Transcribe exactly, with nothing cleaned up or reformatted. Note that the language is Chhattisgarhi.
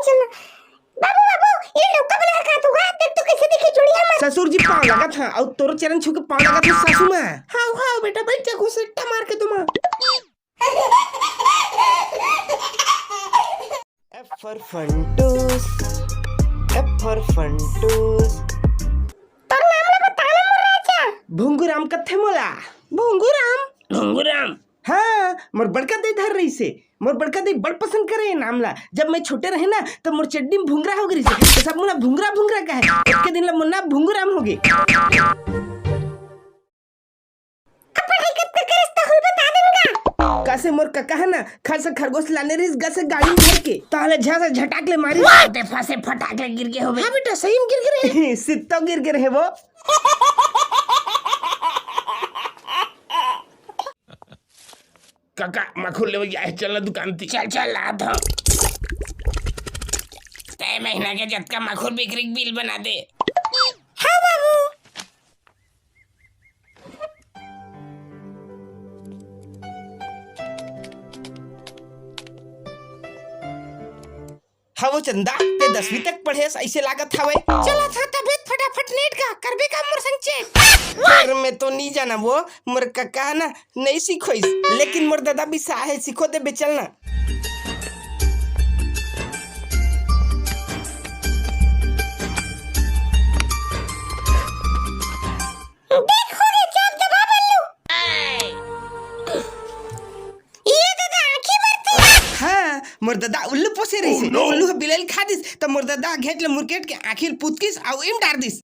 चल ना। बाबू, बाबू, ये लौका बना रखा तू, हाँ? देख तो कैसे दिखे चुड़िया में। ससुर जी पाँव लागत हाँ, अउ तोरो चरण छू के पाँव लागत हाँ सासू माँ। हाँ, हाँ बेटा, बैठ जा, घुसेट्टा मार के तुम। F for Funtoos, F for Funtoos। तोर नाम ला बता ना मोर राजा। भुंगूराम कथे मोला। भुंगूराम? भुंगूराम। हाँ, मोर बड़का दई धर रहिसे। मोर बड़का दई बड़ पसंद करे ये नाम ला। जब मैं छोटे रहे ना, तो मोर चड्डी में भुंगरा हो गई रहिसे। तो सब मोला भुंगरा भुंगरा कहे। एक दिन ला मोर नाम भुंगूराम हो गए। अब पढ़ाई कब तक करस, तहूँ बता देन गा। कसे मोर कका है ना, खस खरगोश लाने रिस गसे गाड़ी में भर के, ताले झा से झटाक ले मारी। ते फसे फटाक ले गिर गए होबे। हाँ बेटा, सही में गिर गए रहे। सित्तो गिर गए रहे वो। कका, मखुर लेवई आए, चल ना दुकान ती। चल, चल, ला दो। तय महीना के जतका मखुर बिक्री के बिल बना दे। हाँ बाबू। हवो चंदा, ते दसवीं तक पढ़ेस, ऐसे लागत हवे। चला था तबे फटाफट नेट का, करबे का मोर संग चेट। पर मैं तो नहीं जाना वो, मोर कका ना नहीं सिखोइस, लेकिन मोर दादा बिसा है, सिखो दे बेचल ना। देखो रे, चाप दबा बल्लू। ये दादा आँखी मरती। हाँ, मोर दादा उल्लू पोसे रहिसे। Oh, no! उल्लू ह बिलई ल खा दिस, त मोर दादा घेट ले मुरकेट के आँखी ल पुतकिस अउ इम डार दिस।